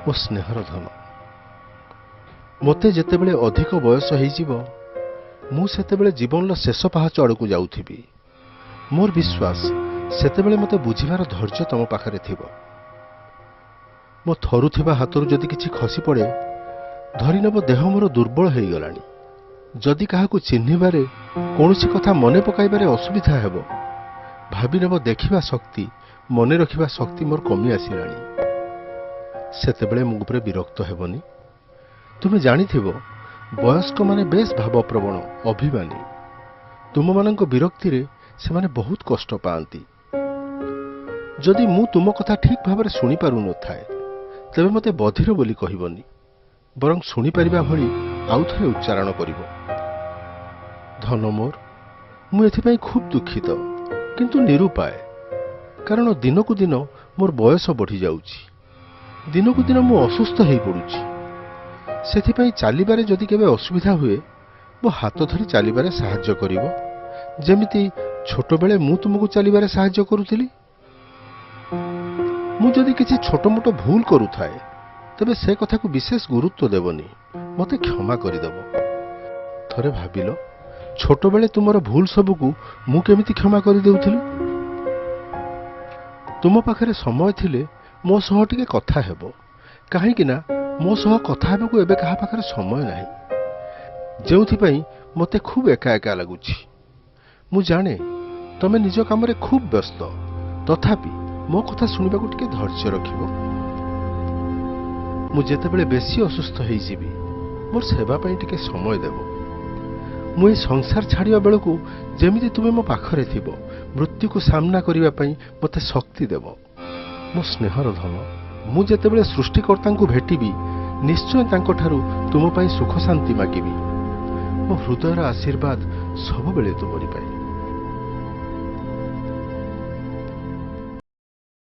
ମୋ ସ୍ନେହର ଧନ, ମୋତେ ଯେତେବେଳେ ଅଧିକ ବୟସ ହେଇଯିବ, ମୁଁ ସେତେବେଳେ ଜୀବନର ଶେଷ ପାହାଚ ଆଡ଼କୁ ଯାଉଥିବି। ମୋର ବିଶ୍ୱାସ, ସେତେବେଳେ ମୋତେ ବୁଝିବାର ଧୈର୍ଯ୍ୟ ତମ ପାଖରେ ଥିବ। ମୋ ଥରୁଥିବା ହାତରୁ ଯଦି କିଛି ଖସି ପଡ଼େ, ଧରିନେବ ଦେହ ମୋର ଦୁର୍ବଳ ହେଇଗଲାଣି। ଯଦି କାହାକୁ ଚିହ୍ନିବାରେ, କୌଣସି କଥା ମନେ ପକାଇବାରେ ଅସୁବିଧା ହେବ, ଭାବିନେବ ଦେଖିବା ଶକ୍ତି, ମନେ ରଖିବା ଶକ୍ତି ମୋର କମି ଆସିଲାଣି। ସେତେବେଳେ ମୋ ଉପରେ ବିରକ୍ତ ହେବନି। ତୁମେ ଜାଣିଥିବ, ବୟସ୍କମାନେ ବେଶ ଭାବପ୍ରବଣ, ଅଭିମାନୀ। ତୁମମାନଙ୍କ ବିରକ୍ତିରେ ସେମାନେ ବହୁତ କଷ୍ଟ ପାଆନ୍ତି। ଯଦି ମୁଁ ତୁମ କଥା ଠିକ୍ ଭାବରେ ଶୁଣିପାରୁନଥାଏ, ତେବେ ମୋତେ ବଧିର ବୋଲି କହିବନି, ବରଂ ଶୁଣିପାରିବା ଭଳି ଆଉଥରେ ଉଚ୍ଚାରଣ କରିବ। ଧନ ମୋର, ମୁଁ ଏଥିପାଇଁ ଖୁବ୍ ଦୁଃଖିତ, କିନ୍ତୁ ନିରୁପାୟ। କାରଣ ଦିନକୁ ଦିନ ମୋର ବୟସ ବଢ଼ିଯାଉଛି, ଦିନକୁ ଦିନ ମୁଁ ଅସୁସ୍ଥ ହେଇପଡ଼ୁଛି। ସେଥିପାଇଁ ଚାଲିବାରେ ଯଦି କେବେ ଅସୁବିଧା ହୁଏ, ମୋ ହାତ ଧରି ଚାଲିବାରେ ସାହାଯ୍ୟ କରିବ, ଯେମିତି ଛୋଟବେଳେ ମୁଁ ତୁମକୁ ଚାଲିବାରେ ସାହାଯ୍ୟ କରୁଥିଲି। ମୁଁ ଯଦି କିଛି ଛୋଟମୋଟ ଭୁଲ କରୁଥାଏ, ତେବେ ସେ କଥାକୁ ବିଶେଷ ଗୁରୁତ୍ୱ ଦେବନି, ମୋତେ କ୍ଷମା କରିଦେବ। ଥରେ ଭାବିଲ, ଛୋଟବେଳେ ତୁମର ଭୁଲ ସବୁକୁ ମୁଁ କେମିତି କ୍ଷମା କରିଦେଉଥିଲି। ତୁମ ପାଖରେ ସମୟ ଥିଲେ ମୋ ସହ ଟିକେ କଥା ହେବ, କାହିଁକି ନା ମୋ ସହ କଥା ହେବାକୁ ଏବେ କାହା ପାଖରେ ସମୟ ନାହିଁ, ଯେଉଁଥିପାଇଁ ମୋତେ ଖୁବ୍ ଏକା ଏକା ଲାଗୁଛି। ମୁଁ ଜାଣେ ତମେ ନିଜ କାମରେ ଖୁବ୍ ବ୍ୟସ୍ତ, ତଥାପି ମୋ କଥା ଶୁଣିବାକୁ ଟିକେ ଧୈର୍ଯ୍ୟ ରଖିବ। ମୁଁ ଯେତେବେଳେ ବେଶୀ ଅସୁସ୍ଥ ହେଇଯିବି, ମୋର ସେବା ପାଇଁ ଟିକେ ସମୟ ଦେବ। ମୁଁ ଏ ସଂସାର ଛାଡ଼ିବା ବେଳକୁ ଯେମିତି ତୁମେ ମୋ ପାଖରେ ଥିବ, ମୃତ୍ୟୁକୁ ସାମ୍ନା କରିବା ପାଇଁ ମୋତେ ଶକ୍ତି ଦେବ। ମୋ ସ୍ନେହର ଧନ, ମୁଁ ଯେତେବେଳେ ସୃଷ୍ଟିକର୍ତ୍ତାଙ୍କୁ ଭେଟିବି, ନିଶ୍ଚୟ ତାଙ୍କଠାରୁ ତୁମ ପାଇଁ ସୁଖ ଶାନ୍ତି ମାଗିବି। ମୋ ହୃଦୟର ଆଶୀର୍ବାଦ ସବୁବେଳେ ତୁମରି ପାଇଁ।